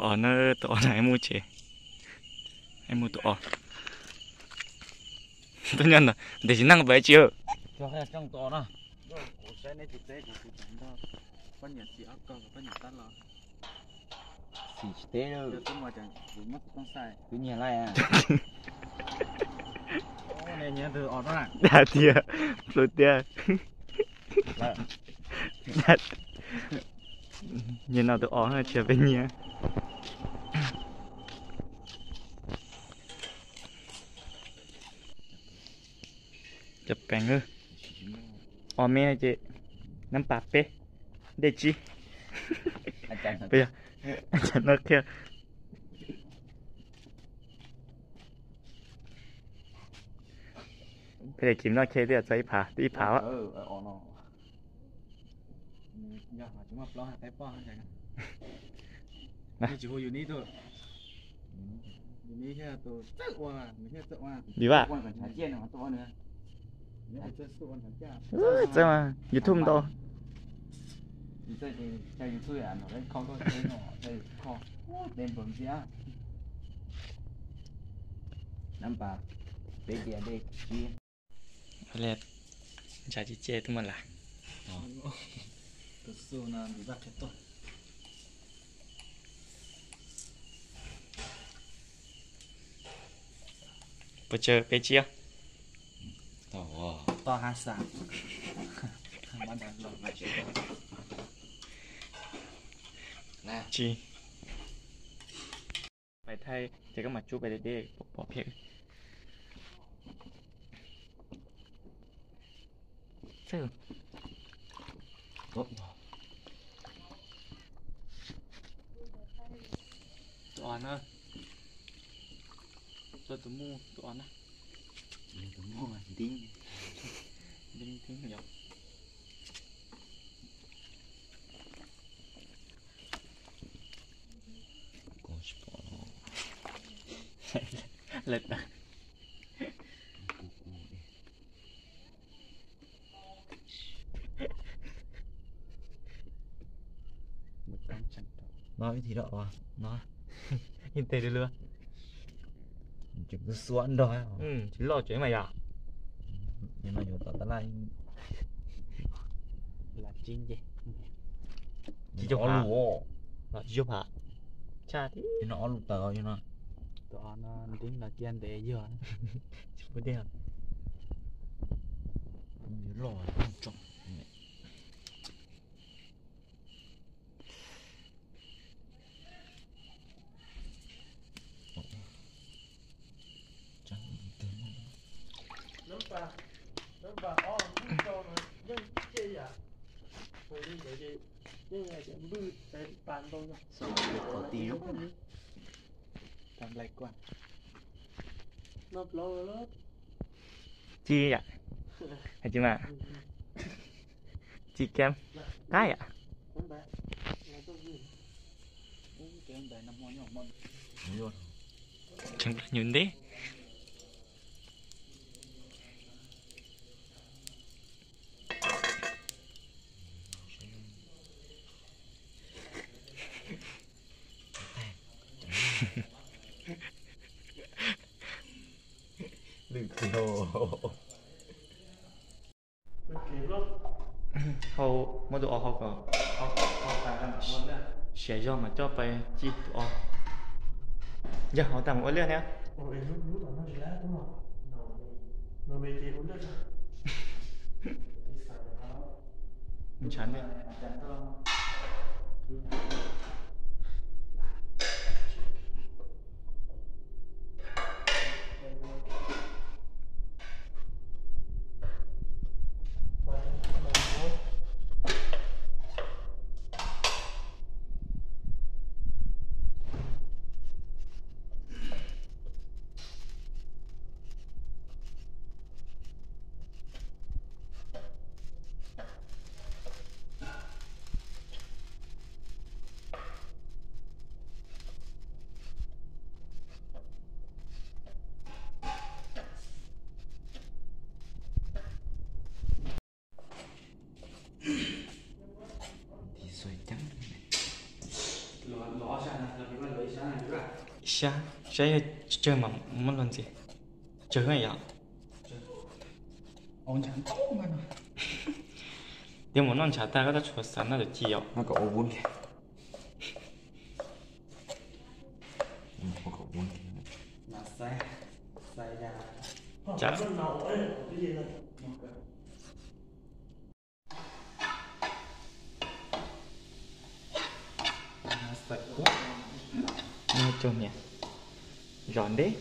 Os na, tus os na, mus tsev, mus tus os. Tuaj nyob ntawm ntes tsis neej pab tsis. Xim tsis teb, twb nyiag laj. Dag tiag, plhu tiag. Nyiag no tus os tsis yog peb nyiag. Cov peev, os me ces nab pas peb, dej tsib. Puas yog? Cas no qhia. Peb daim cim no qhia twb txog ib phav, twb ib phav. Vim vaj, txawj mas YouTube ntau. Ntsa tsis ce tuaj mas lawm. Puas tsawg peb tsib? Tsis. Pais thaij ces koj mam tsub pais deb deb pom phem. Tus os na, tus mus tus os na, tus mus nti nti yom. Lawv tas. No ib thim rau os no. Ib teg lub lub. Tseem xuav nrog. Tsis loj tsev mas yom. No yuav tom tab laj. Lam tsis nce. Tsis cog phav. Los tsis cog phav. Tshaj tib no ob lub tawm no. Tus os no ntev los cia ntev yog. Tsis pub dej. Yuav loj tso. Tsis yam, hais tsis mas, tsis kiam qab yam. Tseem nyuj nteb. Lwm tus hau, muab tus os hau kom siav zog mas coj pais ci tus os. Yog hau tas mus ua liaj thiab. Ntshav ne. Saib, saib yog tsawg mas muab luag ntxiv. Tsawg yom. Twb mus noj ntshav tag koj tab tsuas xav noj tus ci os. Zos nteb.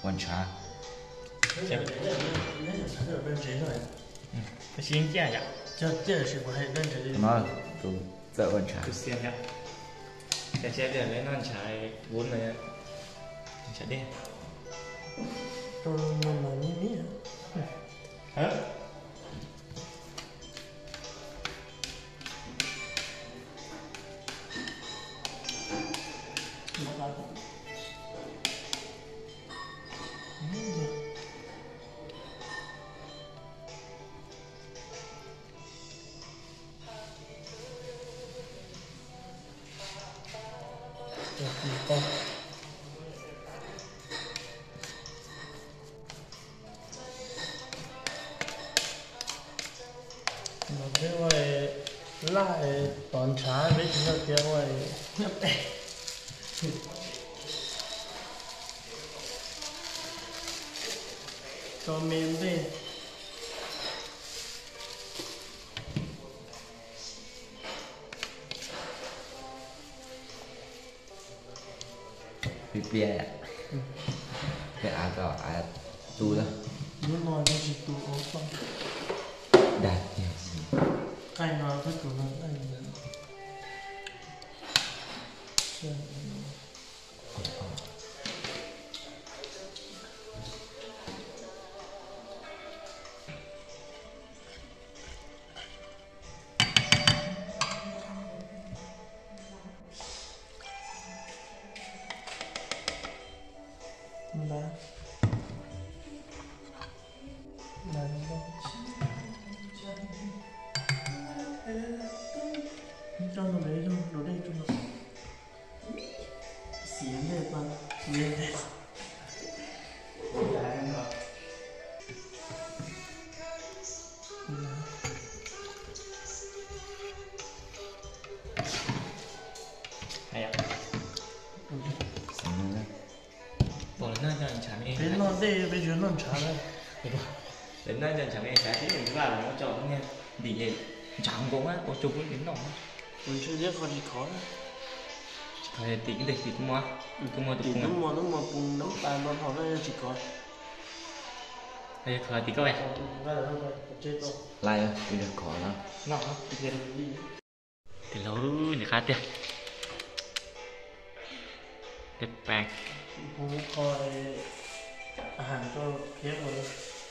Ua ntshav. Tab sis yeej ciaj yom. No tus txawj ua ntshav. Tus xias yom. Cas tsis hais tias lawv noj ntshav vun no, ntshav dej. No peb ua laj tov ntshav, peb tsis nco tias ua tso me ntej. Pliag pliag, peb av tau av tu na. Hnub no tsis tu ua txoj dag tiag. Qaij no peb tus no qaij. Peb noj dej peb tsis noj ntshav lawm. Lawv noj ntshav me ntshav tib vaj los muab tso niag ntim ntshav nkaus ua tsuag pub noj. Kuv ntshe liab qhov tsis khov. Tsis khov tim ntej tim kuv muab, kuv muab tim kuv muab, kuv muab pus nab pas no thaum no yog tsis khov. Yog khov tim koj. Lais, kuv yog khov no. Tim laug nim qab tiag. Tej pas. Kho, a, kho phiab ua.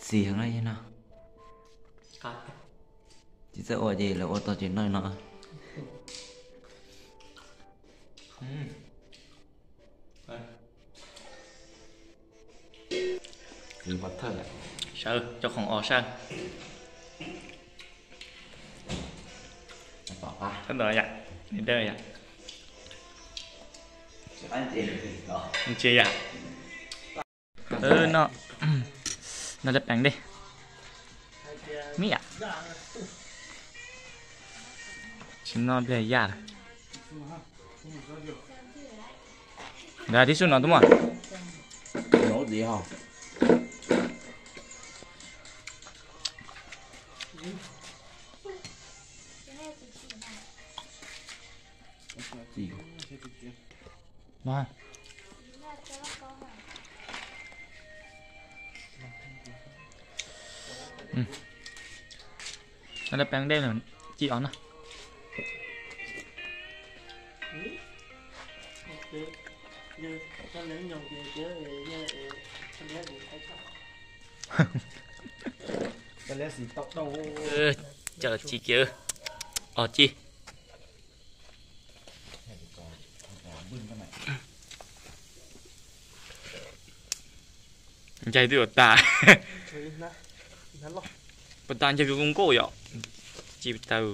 Txiv heev li no. Tsis txawj ua ces lawv ua tau ces noj no. Sawv cov khoom os sab. Tab tom yam, nws dawb yam. Ntsia yam. No, no lab pees dej. Mib yam. Tsis noj pliag yaj lawm. Ntawd tib sub no tub muaj. Lab pees dej ci os na. Cov tsis kiv os ci. Ncaig twb yuav tas. Puas tas ncaig zoo nkauj yom. Ci taw.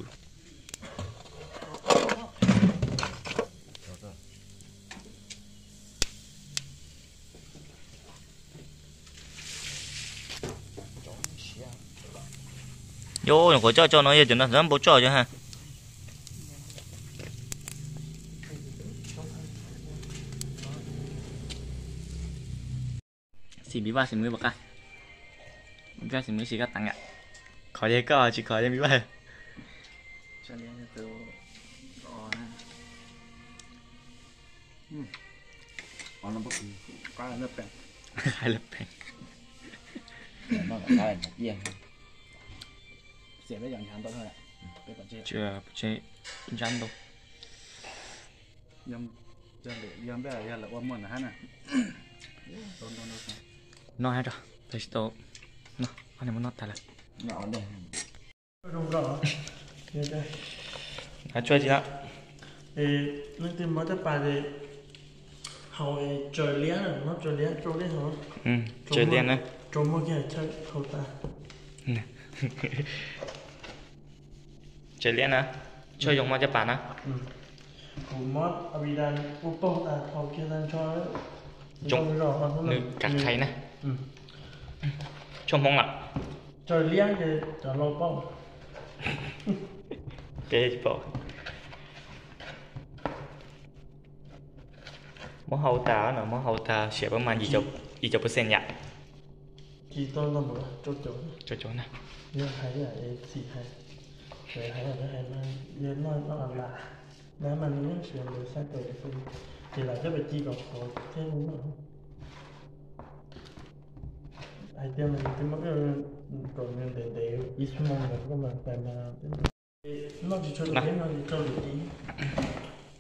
Yog nyuam qhuav coj tso no yog cov no npau coj cov ha. Xim npiv vaj xim npiv pov qab. Npiv vaj xim npiv xim koj teev yom. Khov yog koj tsis khov yog npiv vaj. Qaib lawv peem. Ntshab ntau. Noj hab tso, tag tsis tau. No, ob niag muab noj tas lawm. Hab tsuag tsis no. Leej twg mob caj pas ces haus tsaws liab, mob tsaws liab rau li hauv. Tsaws liab na. Rau muag kiag chaw haus tas. Tsaws liab na, tshuaj zoo mob caj pas na. Kuv mob Abidan ua paug tas haus kiag tag nrho. Zoo zog nws kav qhais na. Tshuaj Hmoob lawm. Tsaws liab ces cov laus paub. Ces tsis paub. Muab hau tas no, muab hau tas siav pab mas yim caum percent yam. Rau cov na. Ces lam coj pais ci kom qhuav thiab. Hais tias mas twb muab kom nws ntev ntev ib xuab moos ntawd koj mam pais mas. Noj tsis tshua tau peb no ces rau lwm tis.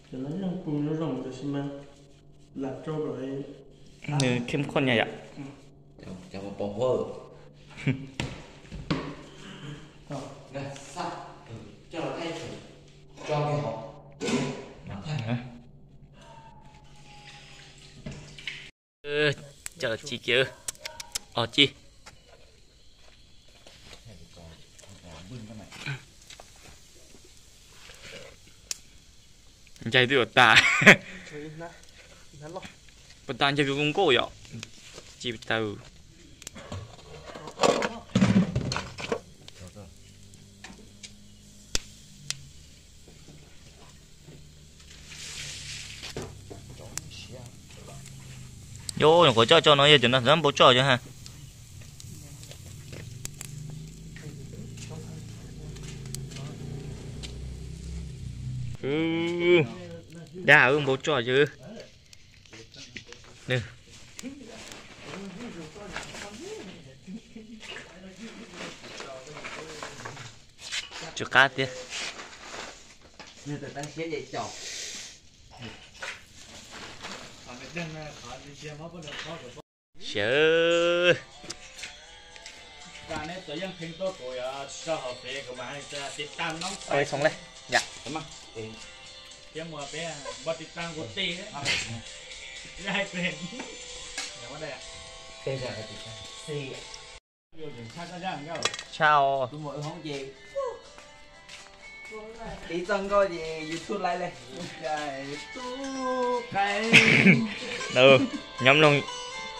Cov no yeej pus zoo zoo tiam sis mas lam rau kom nws khem khoj nyaj yom. Cov tsis kiv os ci. Ncaig twb yuav tas. Puas tas ncaig zoo nkauj yom. Ci taw. Yog nyuam qhuav coj tso no yog cov no npau tsoj cov ha. Dab wb npau tsoj cov. Tsw qab tiag. Siav. Ua ib xoo le. Yam. Tshaj os. Tiv txoj nkauj ces YouTube laib le. Nyob mloog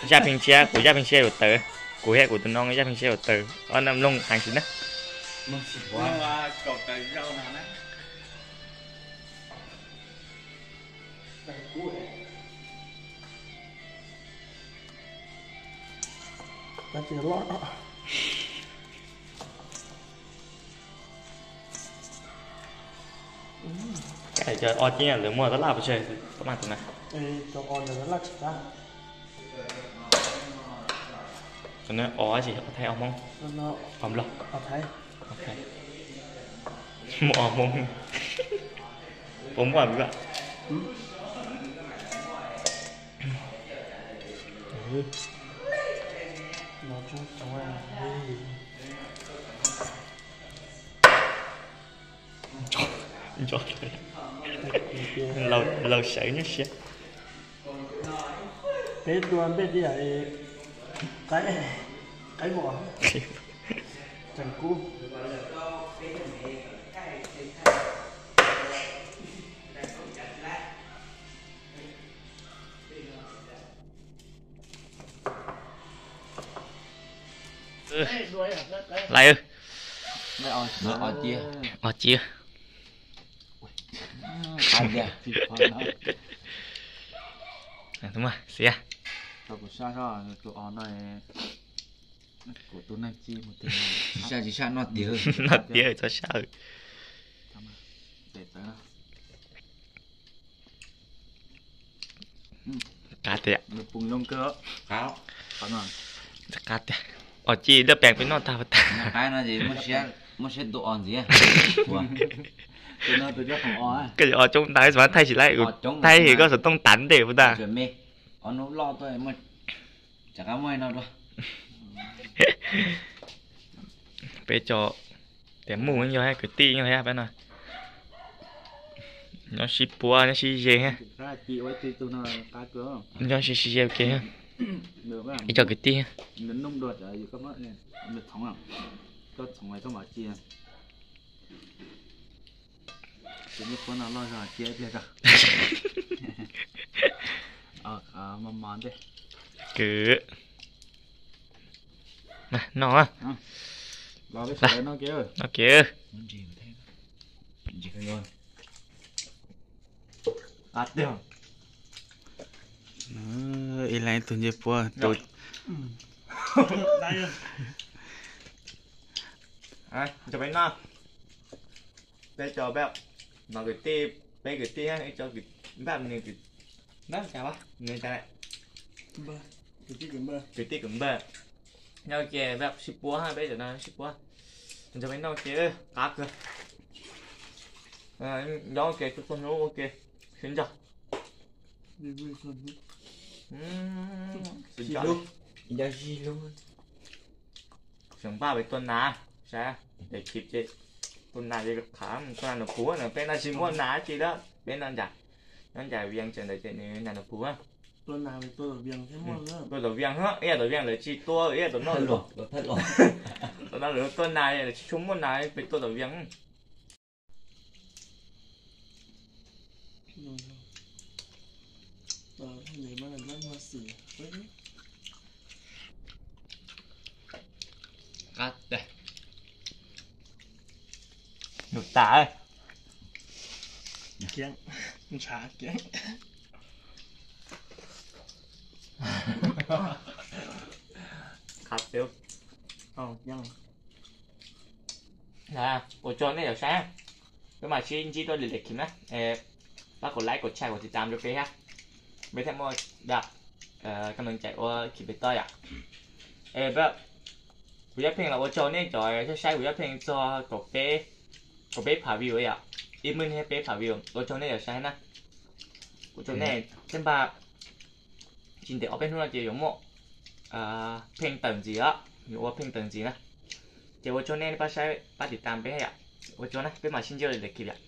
Zaj Pheej Tshiab, kuv Zaj Pheej Tshiab yuav tawv, kuv thiab kuv tus no Zaj Pheej Tshiab yuav tawv, ob no mloog heev tsis na. Cov o cib lawv muaj tab laj pes tsawg, tab laj tus na. Tus no o tsis o Thaib o Hmoob, o Nplog. Muaj o Hmoob, puas muaj lawm? Laus sawv nyuaj siab. Peb tua npej diam, qaib mos, tseem kub. Lais, o ci. Xiav. Tsis sab, tsis sab, noj tiag. Noj tiag txhob sab. Qab tiag. Qab tiag. Os ci laj pees peb noj tag tag. Muaj siab tua os ntxiv. Koj os coob ntag, xav thaij tsis laib, thaij koj xov tooj tav ntej puas tag. Peb cov tias mus yog kwv tij yog peb no. Nyob sib puab nyob sib ze, nyob sib sib ze ua ke. Ib co kwv tij. Kwv, noj, noj kev. Ib leeg ib tug ncej puab. Peb cov, no kwv tij, peb kwv tij, ib co npaj, npaj, kwv tij kwv npawg, nyob ua ke sib puab, peb cov no sib puab, nrog peb noj ua ke qab kawg. Nyob ua ke tu tu hnub ua ke sib nrog. Xyoo npaj peb tuaj na, saib daim khib ces tuaj na ces khav, tuaj na Nus Phuv no, peb no tsis muaj na dab tsi li, peb no nyob ncaim Vias tsev ntawd ces nws na Nus Phuv. Tuaj tom Vias, ib yam tom Vias lawv tsis tua, ib yam tom no, tom no lawv tuaj na, lawv tsis tshua muaj na, peb tuaj tom Vias. Qab tiag. Nws tas. Kiag, ntshav kiag. Qab tiag. Ua tsaug nej cov saib, peb mam sib ntsib dua lwm daim clip na. Pab kom like, kom share, kom tiv tam rau peb thiab, peb thiaj muaj kab meej cai ua clip pem toj yom. Kuv Yaj Pheej los ua tsaug nej cov saib kuv Yaj Pheej txog kaum peb, kaum peb phav view yom. Ib hmos thiab peb phav view, ua tsaug nej cov saib na. Ua tsaug nej thiab npaj, tsis ntev ob peb hnub no ces yuav muaj Pheej tawm ntxiv os, yuav ua Pheej tawm ntxiv na. Ces ua tsaug nej pab saib pab tiv tam peb yom. Ua tsaug na, peb mam sib ntsib dua lwm clip yom.